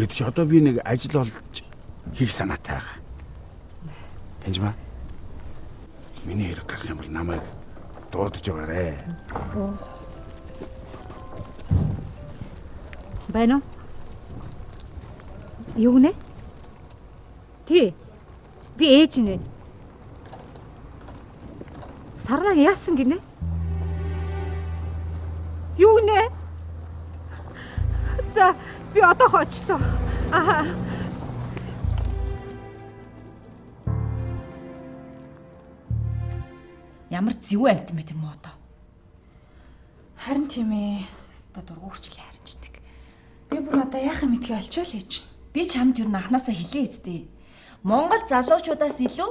Тэгээд чи одоо би нэг ажил олж хийх санаатай байгаа. Таньжмаа. Миний хэрэг гарах юм бол намайг дуудаж байгаарэ. Байна уу? Юу нэ? Тий. Би ээж нэ. Сарнаа яасан гинэ? Юу нэ? За, би одоо хоочлоо. Аа. Ямар зэвүү амт юм бэ тэр муу одоо. Харин тийм ээ. Өстө дургу хөрчлээ харимждаг. Би бүр одоо яахын мэдхий олчоо л хийж. Би чамд юу анханасаа хэлээ үсттэй. Монгол залуучуудаас илүү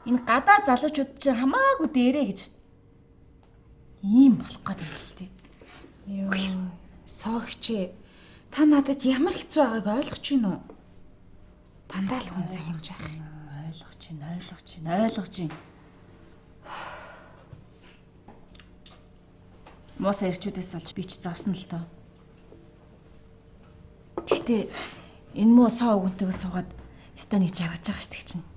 энэ гадаа залуучууд чинь хамаагүй дээрээ гэж. Ийм болох гээд байж л тээ. Йоо. Соогч. Та надад ямар хэцүү байгааг ойлгож байна уу? Дандаа л хүн захимж байх. Ойлгож байна, ойлгож байна, ойлгож байна. Мууса ирчүүдээс олж би ч зовсон л доо. Гэхдээ энэ муу соо өгөнтэйгээ суугаад станыг жаргаж байгаа шүү дээ чинь.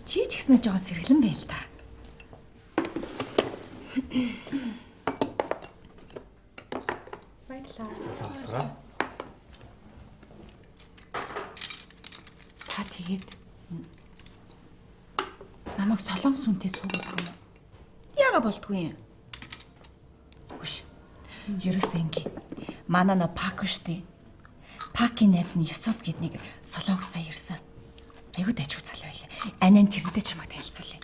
Чи ч гэснэ жоохон сэргэлэн байл та. Баярлалаа. За савцгаа. Та тэгээд намайг солонгос хүнтэй суугаад байгаа юм уу? Яага болтгүй юм. Үгүй. Ерөөсөө ингээ. Манай нөө Пак штэ. Пакийн найз нь Юсоп гэд нэг солонгосоо ирсэн. Айгуу дайчгүй залуу байлаа. Анин тэрнтэй чамайг танилцуулъя.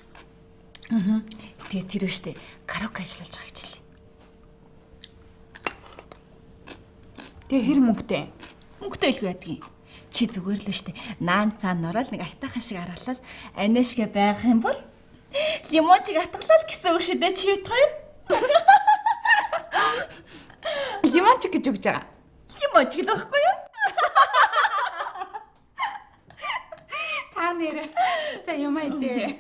Аа. Тэгээ тэр штэ караоке ажиллуулж байгаа гэж хэлээ. Тэгээ хэр мөнгөтэй? Мөнгөтэй илгүй байдгийг. Чи зүгээр л штэ. Наан цаан ороод нэг айтаахан шиг араалал анаа шигэ байх юм бол лимончиг атглал гэсэн үг шүү дээ чи бит хоёр. Лимончик гэж өгч байгаа. Лимончиг л байхгүй юу? Та нэр. За юм аа идэ.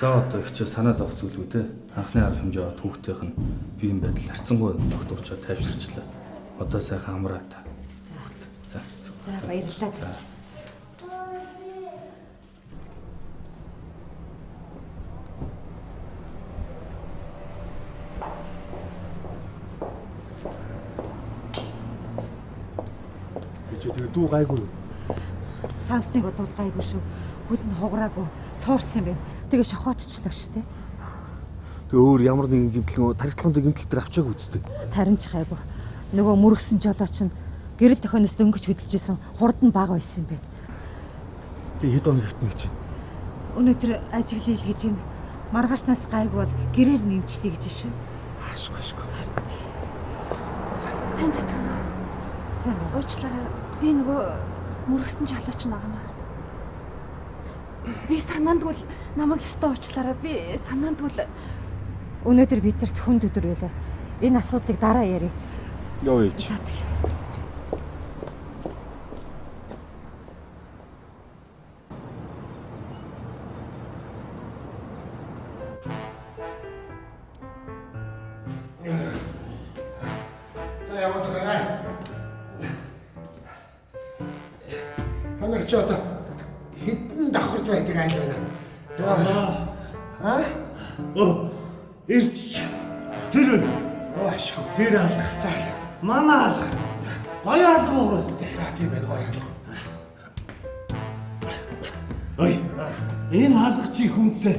За одоо их чи санаа зовх зүйлгүй те. Анхны арга хэмжээ аваад хүүхдийнх нь биеийн байдал харьцангуй тогтворчоо тайвширчлаа. Одоо сайхан амраа та. За. За баярлалаа. За. Чи тэгээ дүү гайгүй юу? Сансныг бодвол гайгүй шүү. Хөл нь хугараагүй цуурсан юм байна. Тэгээ шохоотчлаа шүү дээ. Тэгээ өөр ямар нэгэн гэмтэл тархитламтай гэмтэл төр авчаагүй үсттэй. Харин ч гайгүй. Нөгөө мөргсөн жолооч нь гэрэл тохиноос дөнгөж хөдөлж исэн хурд нь бага байсан юм байна. Тэгээ хэд хоног хэвтэнэ гэж байна? Өнөөдөр ажиглая гэж байна. Маргаашнаас гайгүй бол гэрээр нэмчлэе гэж шүү. Ашгүй ашгүй. Сайн байцгаана уу? Сайн байна. Уучлаарай. Би нөгөө мөргсөн жолооч нь байгаа маа. Би санаандгүй л намайг ёстой уучлаарай. Би санаандгүй л өнөөдөр бидэрт хүнд өдөр байлаа. Энэ асуудлыг дараа ярив. Яа ээж. За тэг. За яваад байгаа. Та нар чи одоо хэдэн давхарж байдаг айл байна. Аа? Оо, ирч. Тэр өн. Оо ашгүй. Тэр алга. Манай алга. Гоё алга байгаа сте. За тийм байна гоё алга. Ой. Энэ алга чи хүнтэй.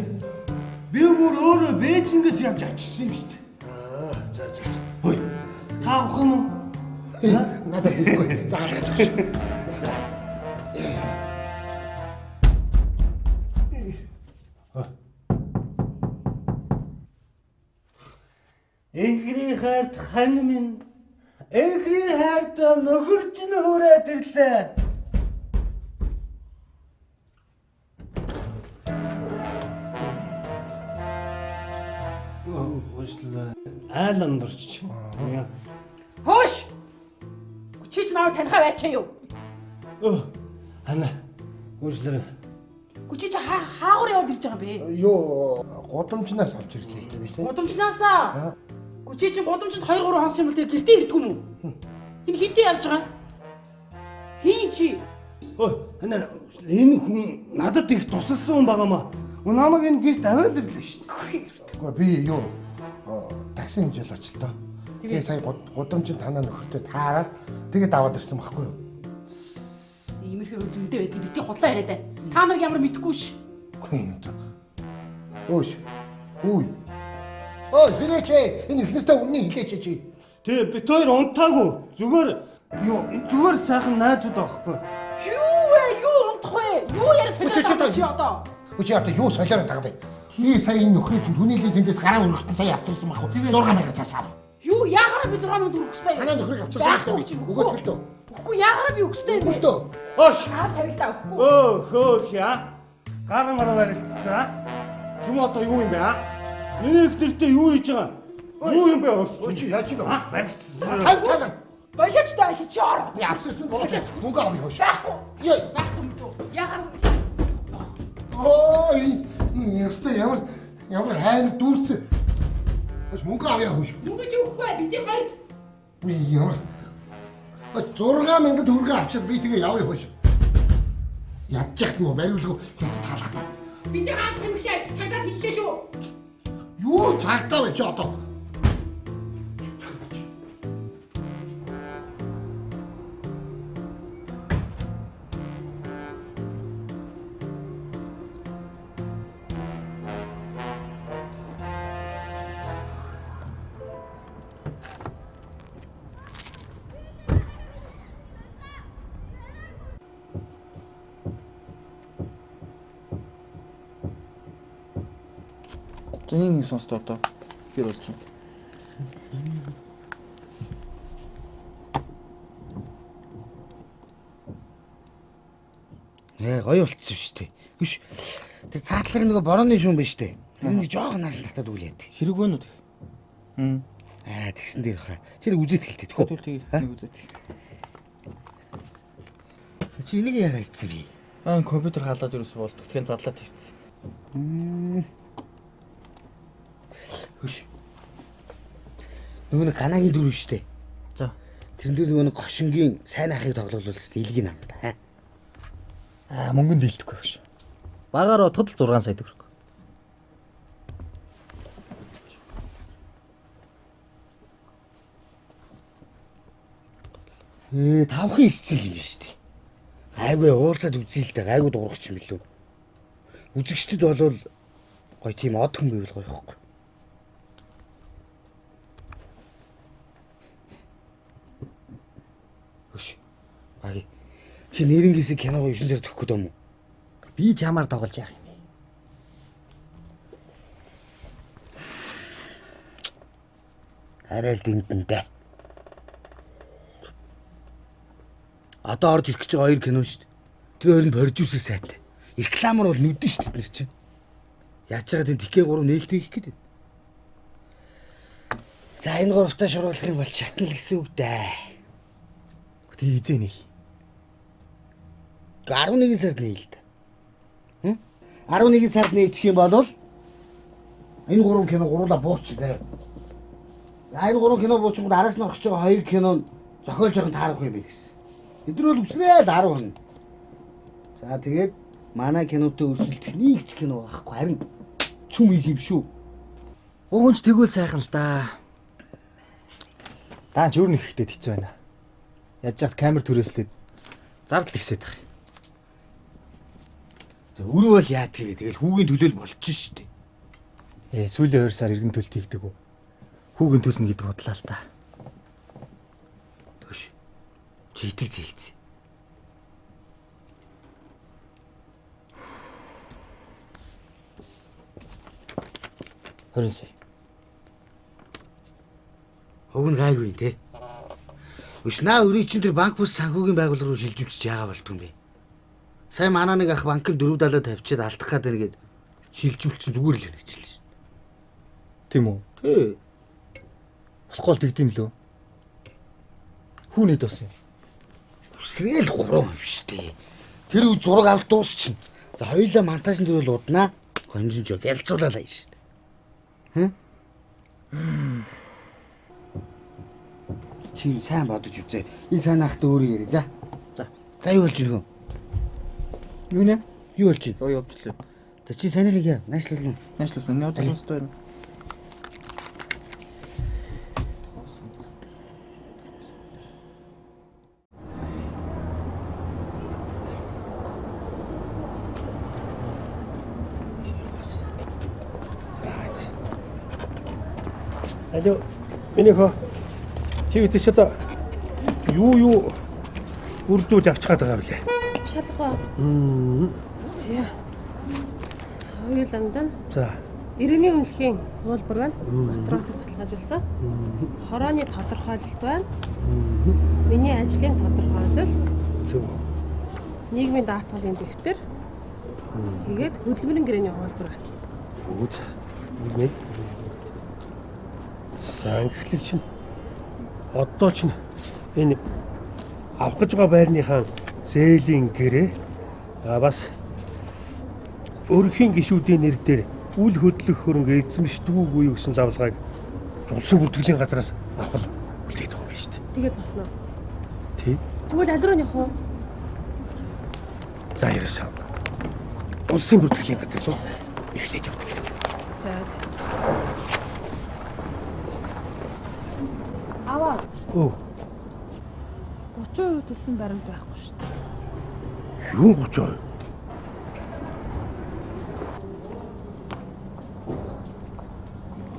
Би бүр өөрөө Бээжингээс явж авчирсан юм шүү дээ. Аа, за за. Хөөе. Та авах юм уу? Надад хэрэггүй. За алгаж өгч. Энхний хайрт хань минь. Энхний хайрт нөхөрч нь хүрээд ирлээ. Уучлаарай. Айл андуурч. Яа. Хөөш. Чи ч намайг танихаа байчаа юу? Өө. Ана. Уучлаарай. Гү чи чи хаагур яваад ирж байгаа юм бэ? Юу гудамжнаас олж ирлээ л дээ би сая. Гудамжнаасаа. Гү чи чи гудамжинд 2 3 хонос юм л тэгээ гэртээ ирдэг юм уу? Энэ хинтээ явж байгаа? Хин чи? Өө, ана энэ хүн надад их тусалсан хүн байгаа маа. Намайг энэ гэрт аваад ирлээ шүү дээ. Үгүй би юу такси хэмжээл очлоо. Тэгээ сая гудамжинд танаа нөхөртэй таарад тэгээд аваад ирсэн байхгүй юу? Иймэрхүү зөндөө байдаг. Битгий худлаа яриад бай. Та нар ямар мэдэхгүй ш. Үгүй юм даа. Өөш. Үгүй. Ой, хэлээч ээ. Энэ ихнэртэй өмнө хэлээч чи. Тэ бит хоёр унтаагүй. Зүгээр юу зүгээр сайхан найзууд аахгүй. Юу вэ? Юу унтах вэ? Юу яриа солиороо чи одоо? Үгүй чи одоо юу солиороо байгаа бэ? Би сая энэ нөхрийг чинь түүнийлийн тэндээс гараа өргөтөн сая авчирсан байхгүй. 6000 цаас ав. Юу яахаараа би 6000 өргөх ёстой юм? Танаа нөхрийг авчирсан байхгүй. Өгөөд хөлтөө. Үгүй яахаараа би өгөх ёстой юм бэ? Хөлтөө. Хоош. Гар тавилдаа өгөхгүй. Өө хөөх яа. Гар мараа барилцсан. Юм одоо юу юм бэ аа? Миний их нэртэй юу хийж байгаа? Юу юм бэ? Өө чи яаж юм бэ? Барилцсан. Тав таа. Болооч та чи ор. Би авчирсан болооч. Мөнгө авъя хөөш. Байхгүй. Яа. Байхгүй мэдүү. Яахаараа. Ой, ястай ямар ямар хайр дүүрсэн. Бас мөнгө авъя хөөш. Мөнгө чи өгөхгүй бидний хориг. Би ямар 6000 төгрөг авчир би тэгээ явъя хөөш. Ядчих юм уу бариулгүй хятад хаалхтаа. Бидний хаалх хэмхлээ ажиг цагдаад хэллээ шүү. Юу цагдаа вэ чи одоо? За нэг сонсдоо одоо хэр болж байна. Гоё болцсон шүү дээ. Хүш. Тэр цаатлаг нөгөө борооны шүүн биш үү? Тэр нэг жоохон нааш татаад үлээд. Хэрэг байна уу тэг? Аа тэгсэн дээр хаа. Чи нэг үзээд хэлтэй төхөө. Тэгвэл нэг үзээд. Чи энийг яагаад ийцсэн бэ? Аа компьютер халаад ерөөсөө болдог. Тэгэхээр задлаа тавьчихсан. Хөш. Нөгөө нэг ганагийн дүр шүү дээ. За. Тэрэн дээр нөгөө нэг гошингийн сайн ахыг тоглуулсан илгийн нам та. Аа мөнгөнд дийлдэхгүй багш. Багаар бодоход л 6 сая төгрөг. Тавхан эсцэл юм биш үү? Гайгүй уулзаад үзье л дээ. Гайгүй дуурах юм билүү. Үзэгчдэд болвол гоё тийм од хүн байвал гоё ихгүй. Хөш. Баги. Чи нэрнгээсээ киногоо 9 сар төгөх гээд юм уу? Би чамаар тоглож яах юм бэ? Арай л дэндэндээ. Одоо орж ирэх гэж байгаа хоёр кино шүү дээ. Тэр хоёр нь продюсер сайтай. Рекламаар бол нүдэн шүү дээ бид нар чинь. Яаж байгаа тийм TK3 нээлттэй хийх гээд байна. За энэ гуравтаа шуруулах юм бол шатна л гэсэн үг дээ. Тэг хизээ нэх. 11 сард нээлт. 11 сард нээчих юм бол энэ гурван кино гурлаа буурч заяа. За энэ гурван кино буучингууд араас нь орох гэж байгаа хоёр кино нь зохиол жоохон таарах юм бэ гэсэн. Эдгээр бол өснөө л 10 хүн. За тэгээд манай кинотой өрсөлдөх нэг ч кино байхгүй харин цүм их юм шүү. Уг нь ч тэгвэл сайхан л да. Даанч өөр нэг ихтэй хэцүү байна. Яаж яхад камер түрээслээд зардал ихсээд байгаа. За өрөө бол яа тийм бэ? Тэгэл хүүгийн төлөөл болчих шүү дээ. Сүүлийн 2 сар эргэн төлөлт хийгдэг үү? Хүүгийн төлнө гэдэг бодлаа л та. Тэгш. Чи итэг зээлцээ. Хорин сая. Уг нь гайгүй те. Өш наа өрийн чинь тэр банк бус санхүүгийн байгууллага руу шилжүүлчих яагаа болдгүй юм бэ? Сая манай нэг ах банкны 470 тавьчиад алдах гээд байна гэд шилжүүлсэн зүгээр л байна гэж хэлсэн. Тийм үү? Тий. Болохгүй л тэгдэм лөө. Хүн хэд болсон юм? Үсрээл 3% шүү дээ. Тэр үе зураг авалт дуусчихна. За хоёулаа монтажн дөрөв уднаа. Гонжин жог ялцуулаа шүү дээ. Хэ? Чи сайн бодож үзээ. Энэ сайн ахт өөрөө яриа. За. За. За юу болж ирэх вэ? Юу нэ? Юу болж байна? Ой явжлаа. За чи сайн л яа. Наашлуулна. Наашлуулсан. Явж сонстой юм. Алло. Миний хөө. Чи гэдэг чи одоо юу үрдүүлж авчих гээд байгаа юм лээ. Шалгуу. За. Хоёул амдан. За. Иргэний үнэлгийн хуулбар байна. Матротор баталгаажуулсан. Хорооны тодорхойлолт байна. Миний ажлын тодорхойлолт. Зөв. Нийгмийн даатгалын дэвтэр. Тэгээд хөдөлмөрийн гэрээний хуулбар байна. Үгүй. Үнэ. За ингэхлээр чинь одоо чинь энэ авах гэж байгаа байрныхаа зээлийн гэрээ бас өрхийн гишүүдийн нэр дээр үл хөдлөх хөрөнгө эзэмшдэггүй юу гэсэн лавлгааг улсын бүртгэлийн газраас авах үлдээд байгаа юм байна шүү дээ. Тэгээд болно. Тий. Тэгвэл аль руу явах вэ? За ерөөсөө улсын бүртгэлийн газар руу эхлээд явдаг юм. За. Аваа. Өө. 30% төлсөн баримт байхгүй шүү дээ. Юу 30%?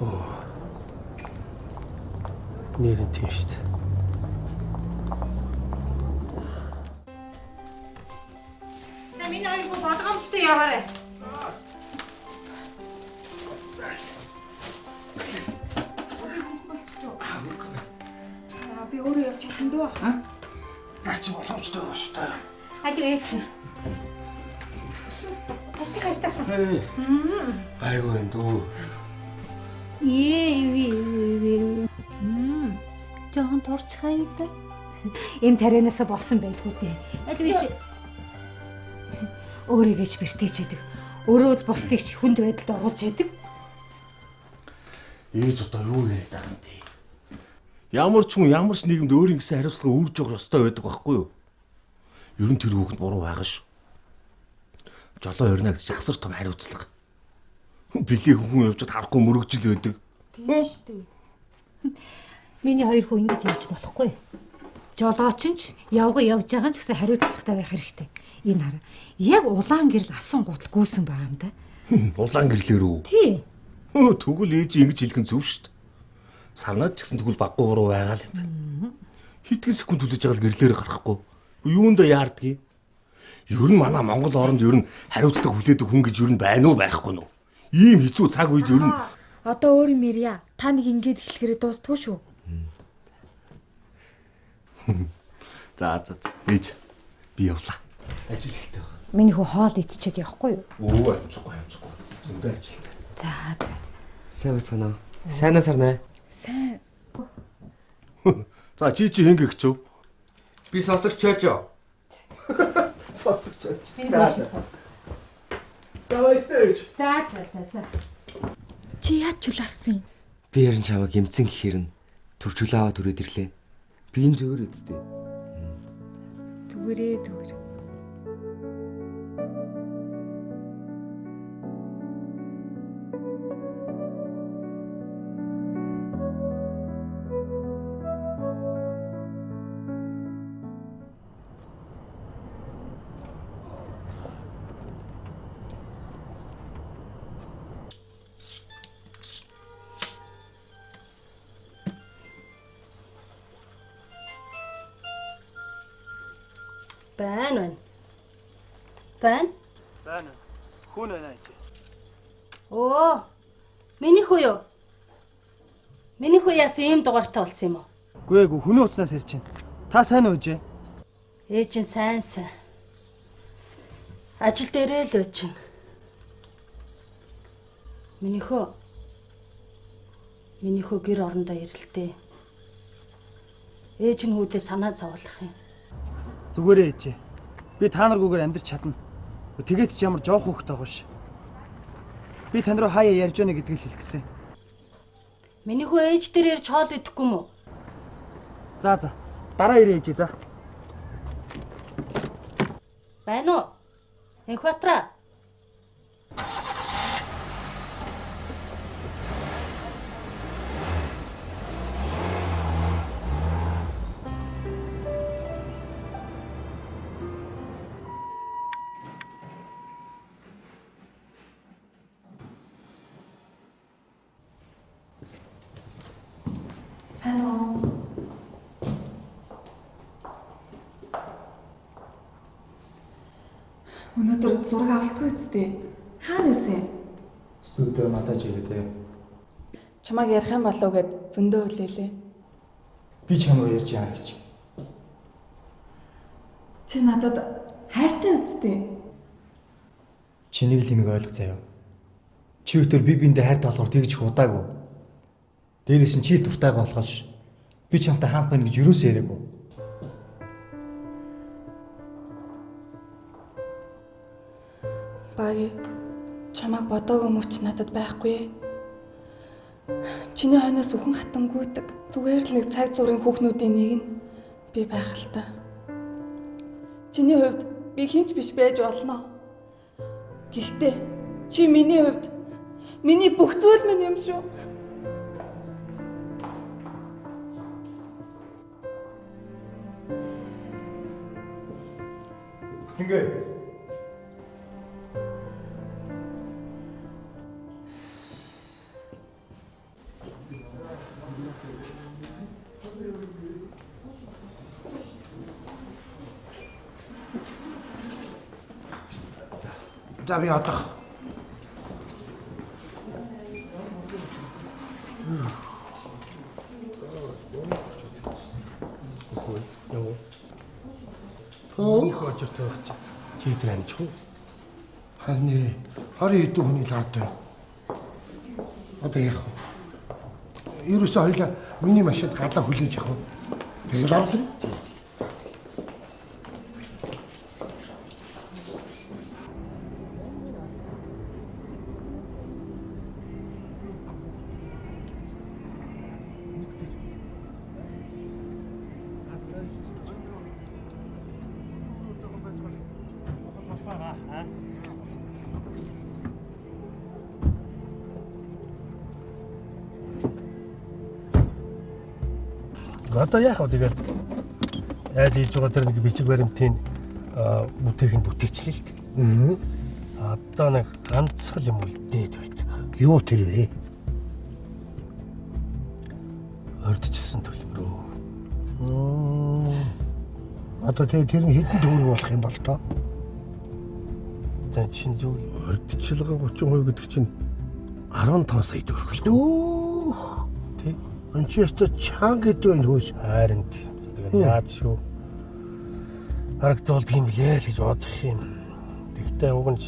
Оо. Нэр нь тийм шүү дээ. За миний хоёр бүх болгоомжтой яваарай. За би өөрөө явж чадсан дөө. За чи боломжтой байгаа шүү. За. Аль ээ чи. Хайтах хайтах. Гайгүй энэ дүү. Ээ. Жохон турчхаа юм да. Эм тарианасаа болсон байлгүй дээ. Аль биш. Өөрийгөө ч бэртэж идэг. Өөрөө л бусдыг ч хүнд байдалд оруулж идэг. Ээж одоо юу яриад байгаа юм бэ? Ямар ч хүн ямар ч нийгэмд өөрийн гэсэн хариуцлага үүрж явах ёстой байдаг байхгүй юу? Ер нь тэр хүүхэнд буруу байгаа шүү. Жолоо хорина гэж асар том хариуцлага. Билээ хүн явж харахгүй мөрөгжил байдаг. Тийм шүү дээ. Миний хоёр хүү ингэж ярьж болохгүй. Жолооч нь ч явга явж байгаа ч гэсэн хариуцлагатай байх хэрэгтэй. Энэ хараа. Яг улаан гэрэл асан гутал гүйсэн байгаа юм да. Улаан гэрлээр үү? Тий. Тэгвэл ээж ингэж хэлэх нь зөв шүү дээ. Сарнаад ч гэсэн тэгвэл баггүй буруу байгаа л юм байна. Хэдхэн секунд хүлээж байгаа л гэрлээр гарахгүй. Юундаа яардгийг? Ер нь манай Монгол оронд ер нь хариуцлага хүлээдэг хүн гэж ер нь байна уу байхгүй нь? Ийм хэцүү цаг үед ер нь одоо өөр юм ярья. Та нэг ингэж эхлэхээрээ дуустдаггүй шүү. За за за. Ээж би явлаа. Ажил ихтэй байна. Миний хүү хоол идчихэд явахгүй юу? Өө амжихгүй амжихгүй. Зөндөө ажилтай. За за за. Сайн байцгаана уу? Сайн уу сарнаа? Сайн. За чи хин гэгч үү? Би сонсогч чойжоо. Сонсогч чойж. За за. За баяртай ээж. За за за за. Чи яаж чөлөө авсан юм? Би ярин чамайг эмцэн гэхэр нь төр чөлөө аваад хүрээд ирлээ. Би энэ зүгээр үсттэй. Зүгээрээ зүгээр. Байна байна. Байна? Байна. Хүн байна ээж. Оо. Миний хүү юу? Миний хүү яасан ийм дугаартай болсон юм уу? Үгүй ээ, хүний утаснаас ярьж байна. Та сайн уу ээжээ? Ээж нь сайн сайн. Ажил дээрээ л байж чинь. Миний хүү. Миний хүү гэр орондоо ирэлтэй. Ээж нь хүүдээ санаа зовлох юм. Зүгээрээ ээжээ. Би та наргүйгээр амьдарч чадна. Тэгээд ч ямар жоох хүүхэд байгаа ш. Би тань руу хаяа ярьж байна гэдгийг хэлэх гэсэн. Миний хүү ээж дээр ярьж хоол идэхгүй юм уу? За за. Дараа ирээ ээжээ за. Байна уу? Энхбатраа. Сайн уу? Өнөөдөр зураг авалтгүй үсттэй. Хаана исэн? Студио монтаж хийгээд. Чамайг ярих юм болов гэд зөндөө хүлээлээ. Би чамруу ярьж яана гэж. Чи надад хайртай үсттэй. Чи нэг л юмыг ойлго заяа. Чи өтөр би биэндээ хайртай болохоор тэгж их удаагүй. Дээрээс нь чи л дуртайгаа болохоос би чамтай хамт байна гэж юусоо яриаггүй. Баги, чамайг бодоогүй мөч надад байхгүй. Чиний хойноос үхэн хатангүйдэг. Зүгээр л нэг цаг зургийн хүүхнүүдийн нэг нь би байх л та. Чиний хувьд би хинч биш байж болно. Гэхдээ чи миний хувьд миний бүх зүйл минь юм шүү. Сэнгэ. За би одох. Яа. Их очиртой байх чи. Чи өдөр амжих уу? Харин 20 хэдэн хүний л ард байна. Одоо яах вэ? Ерөөсөө хоёлаа миний машинд гадаа хүлээж авах уу? Тэгээд орох. Одоо яах вэ тэгээд яаж хийж байгаа тэр нэг бичиг баримтын бүтээх нь бүтээчлээ л дээ. Одоо нэг ганцхан юм үлдээд байдаг. Юу тэр вэ? Урьдчилсан төлбөр. Одоо тэр нь хэдэн төгрөг болох юм бол тоо? За чин зүйл урьдчилгаа 30% гэдэг чинь 15 сая төгрөг. Өөх. Тий. Энд чи өстө чанга гэдэг байх хөөс. Харин тэгээд яаж шүү харагдуулдаг юм блэ л гэж бодох юм. Тэгтээ уг нь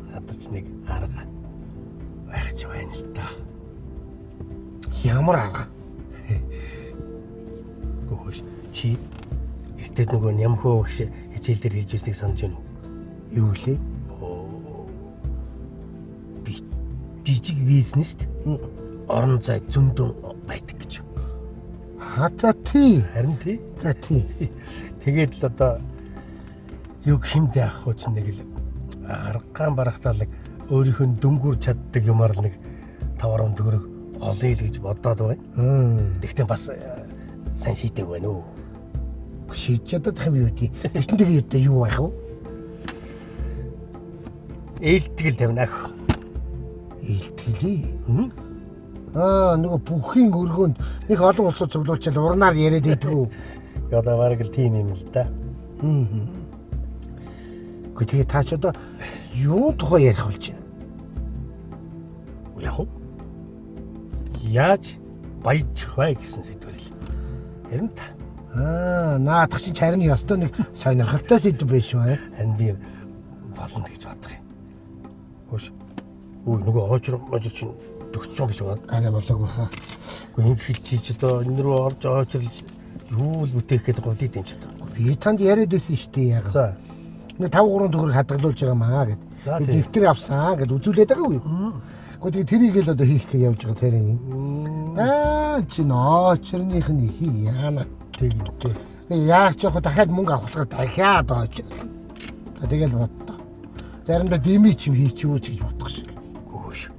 надад ч нэг арга байх ч байна л та. Ямар арга? Гөхөш чи эртээд нөгөө нямхөө багш хичээл дээр хэлж байсныг санаж байна уу? Юу лээ? Би жижиг бизнест орон зай зөндөн байдаг гэж. Ха за тий. Харин тий. За тий. Тэгээд л одоо юу хэмд яах вэ чинь нэг л аргаан барахтаалаг өөрийнх нь дөнгөөр чаддаг юмар л нэг 5-10 төгрөг олъё л гэж бодоод байна. Тэгтээ бас сайн шийдэг байна уу? Шийдэж чадах юм юу тий. Тэгсэн тэгээ юу байх вэ? Ээлтгэл тавина. Ээлтгэлээ. Аа нөгөө бүхийн өргөөнд нэг олон улсууд цуглуулчаал урнаар яриад байдаг үү? Одоо бараг л тийм юм л да. Гэхдээ тэгээ та ч одоо юу тухай ярих болж байна? Яг уу? Яаж баяжих вэ гэсэн сэдвэр л ярина та. Аа наадах чинь харин ёстой нэг сонирхолтой сэдв биш үү? Харин би болно гэж бодох юм. Хөөш. Үгүй нөгөө хоочр можир чинь Төгссөн биш байгаа. Арай болоог баха. Үгүй ингэ чи ч одоо энэ рүү орж очрлж юу л бүтээх гээд говлыг юм чи одоо. Би танд яриад байсан шүү дээ яага. За. Нэг 5 3 төгрөг хадгалуулж байгаа маа гэд. Дэвтэр авсан гэд үзүүлээд байгаа үгүй. Гэхдээ тэрийг л одоо хийх гэж явж байгаа тэрийг. Аа чи нөөчрнийх нь хий яана. Тэг юм дээ. Яах ч яг дахиад мөнгө авахлахаар дахиад очир. Тэгэл боддоо. Заримдаа дими чим хийчихвүү ч гэж бодох шиг. Гөөш.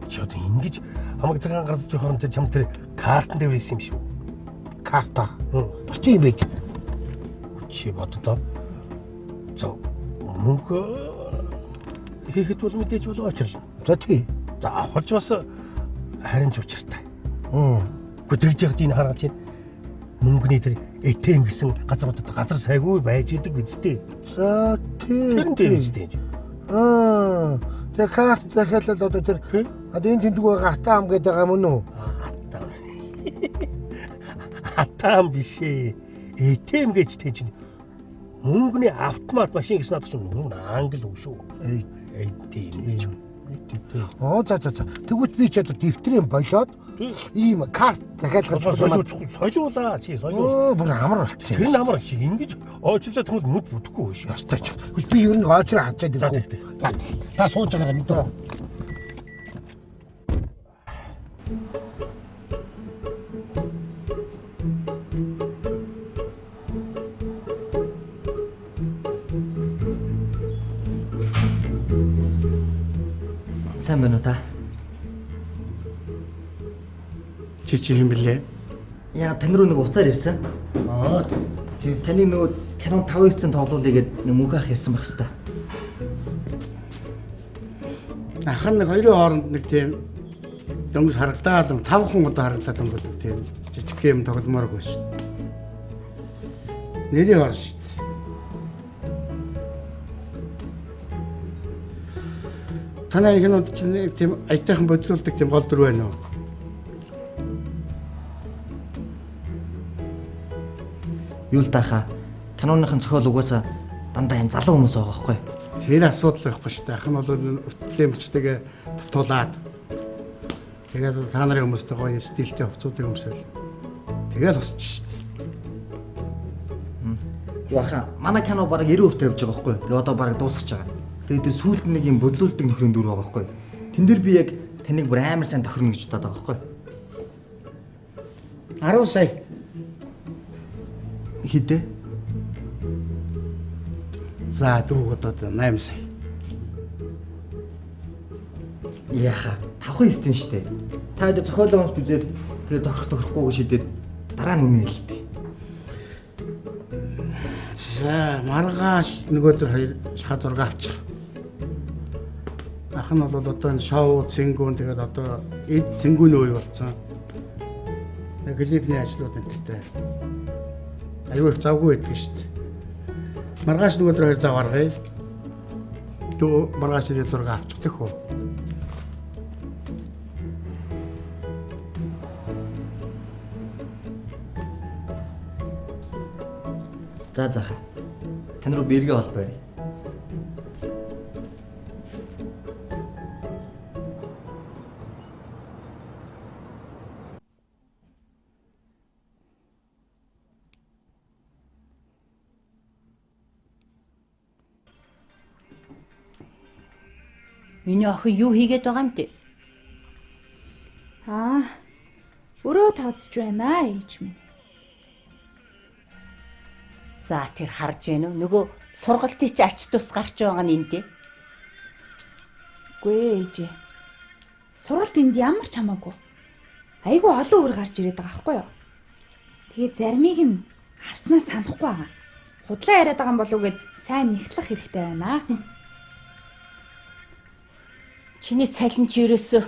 Чи одоо ингэж хамаг цагаан гарч явах юм чам тэр картан дээр ирсэн юм шүү. Карта. Бас тийм байж. Чи боддоо. За мөнгө хийхэд бол мэдээж бол очирлаа. За тий. За авахж бас харин ч учиртай. Гэхдээ тэгж яхад энэ хараад чинь мөнгөний тэр ATM гэсэн газар бодод газар сайгүй байж идэг биз дээ. За тий. Тэр нь дээр биз дээ. Аа. Тэгээ карт захиалал одоо тэр одоо энэ тэндэг байгаа атаам гэдэг байгаа мөн үү? Атаам. Атаам биш ээ. ATM гэж тэ чинь мөнгөний автомат машин гэсэн надад чинь англи үг шүү. ATM гэж. Оо за за за. Тэгвэл би ч одоо дэвтрийн болоод ийм карт захиалгаж солиулаа чи солиул. Оо бүр амар болчихсон. Тэр нь амар чи ингэж ойчлоо тэгвэл мөнгө бүтэхгүй шүү. Ёстой ч. Би ер нь ойчроо харчаад ирэх. За тэг. Та сууж байгаарай мэдээ. Сайн байна уу та? Чи чи хэм блэ? Яа, тань руу нэг уцаар ирсэн. Аа, тий. Таны нөгөө кинон 5-9 тоглоулъя гэд нэг мөнгө авах ирсэн байх хэвээр. Ах нь нэг хоёрын хооронд нэг тийм дөнгөж харагдаал 5 хүн одоо харагдаад өнгөрдөг тийм жижиг юм тогломооргүй шүү дээ. Нэрийн хор шүү дээ. Танай кинонд чинь тийм аятайхан бодлуулдаг тийм гол дүр байна уу? Юу л даахаа. Киноныхын зохиол угаасаа дандаа юм залуу хүмүүс байгаа байхгүй. Тэр асуудал байхгүй шүү дээ. Ах нь бол өртлийн мөчтэйгээ тутуулаад тэгээд та нарын хүмүүстэй гоё стилтэй хувцуудыг өмсөөл. Тэгэл босч шүү дээ. Юу ахаа манай кино бараг 90% тавьж байгаа байхгүй. Тэгээ одоо бараг дуусгаж байгаа. Тэгээд тэр сүүлд нэг юм бодлуулдаг нөхрийн дүр байгаа байхгүй. Тэн дээр би яг таныг бүр амар сайн тохирно гэж бодоод байгаа байхгүй. 10 сая. Хэдэ? За дүүг одоо 8 сая. Яха, тавхан хийсэн штэ. Та хэд зохиолоо уншиж үзээд тэгээд тохирох тохирохгүй гэж шийдээд дараа нь үнэ хэлдэг. За маргааш нөгөөдөр хоёр шахаа зураг авчих. Ах нь бол одоо энэ шоу цэнгүүн тэгээд одоо эд цэнгүүний үе болсон. Клипний ажлууд энтертэй. Аюу их завгүй байдаг шүү дээ. Маргааш нөгөөдөр хоёр зав гаргая. Дүү маргааш ирээ зураг авчих тэх үү? За заах. Тань руу бэргээ холбоо ярь. Миний охин юу хийгээд байгаа юм бэ? Аа. Өрөө тооцож байна ээж минь. За тэр харж байна уу? Нөгөө сургалтын чи ач тус гарч байгаа нь энд дээ. Үгүй ээ ээжээ. Сургалт энд ямар ч хамаагүй. Айгүй олон үр гарч ирээд байгаа байхгүй юу? Тэгээ заримыг нь авснаа санахгүй байгаа. Худлаа яриад байгаа юм болов уу гэд сайн нэгтлэх хэрэгтэй байна. Чиний цалин чи ерөөсөө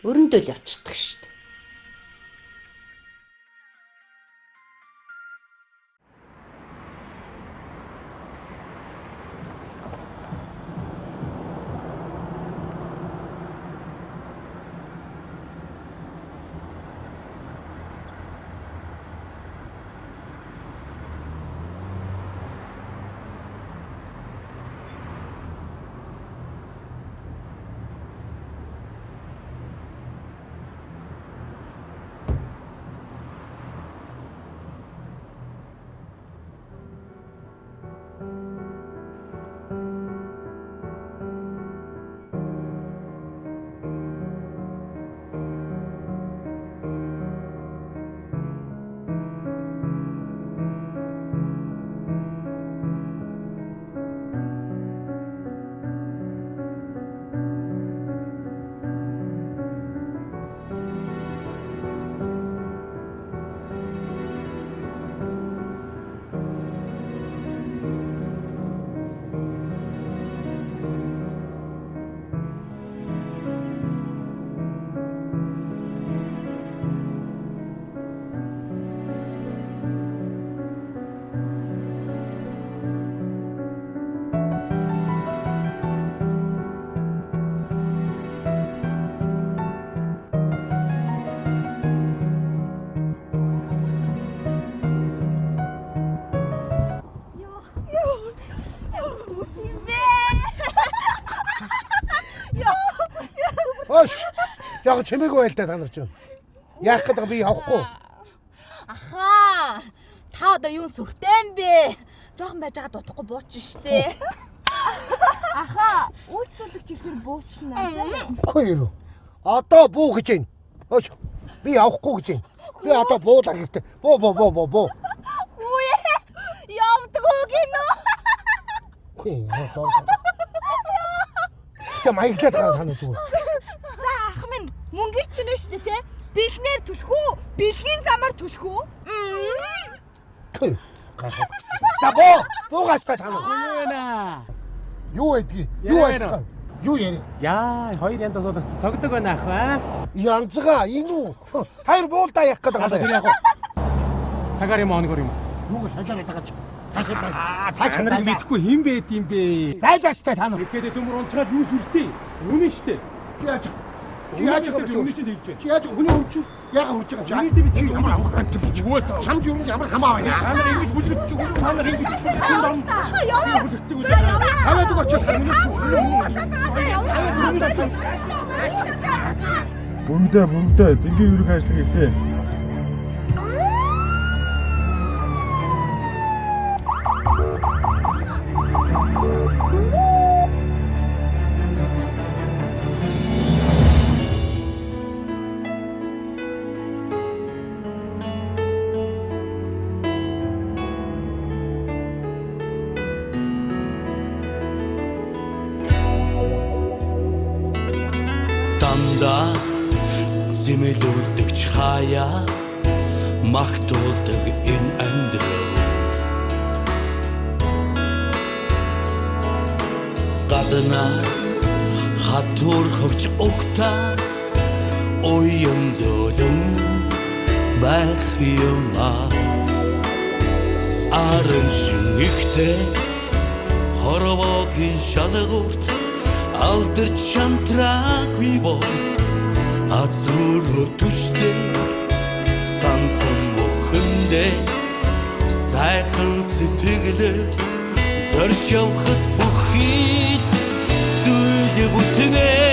өрөндөө л явчихдаг шүү дээ. Жохо чимээгүй байл та нар ч. Яах гэдэг би явахгүй. Ахаа. Та одоо юун сүртэй юм бэ? Жохон байж байгаа дутахгүй бууч штэ. Ахаа, үйлчлүүлэгч ирэхээр буучна. Үгүй юу. Одоо буу гэж байна. Хөөш. Би явахгүй гэж байна. Би одоо буулаа хэрэгтэй. Буу буу буу буу буу. Үгүй ээ. Явдгүү гинөө. Үгүй яа. Тэ маяглаад байгаа тань зүгээр. За ах минь мөнгийг чинь нь штэ те. Бэлнээр түлхүү, бэлгийн замаар түлхүү. Үгүй. Гайхав. За буу. Буугаач та тань. Юу байна? Юу байдгийг? Юу ажиллах вэ? Юу яриа? Яа, хоёр янз асуулгац цогдог байна ах аа. Янзгаа энэ үү? Хоёр буулдаа явах гэдэг юм. Тэр яг уу. Цагаар юм онгор юм. Юуг шалаад байгаа чи? Цаашаа цаашаа нарыг мэдэхгүй хэн байд юм бэ? Зайлааштай та нар. Тэгэхэд төмөр унчгаад юу сүртэй? Үнэн штэ. Чи яаж? Чи яаж байгаа юм бэ? Чи яаж хүний өмч яага хурж байгаа чи? Би чи ямар амархан юм чи? Чамд юу ямар хамаа байна? Та нар ингэж бүлгэж та нар ингэж бүлгэж тавиад өгөөч. Бөмдөө бөмдөө дэнгийн ерөнхий ажлыг эхлэе. Зэмлүүлдэгч хаяа магтуулдаг энэ амьдрал гаднаа хатуур хөвч угтаа уян зөөлөн байх юм аа арын шинэгтэй хорвогийн шалгуурт алдарч шантраагүй бол азруу төштэй сансан бүхэндээ сайхан сэтгэлээр зорж явхад бүхий зүйл бүтнэ.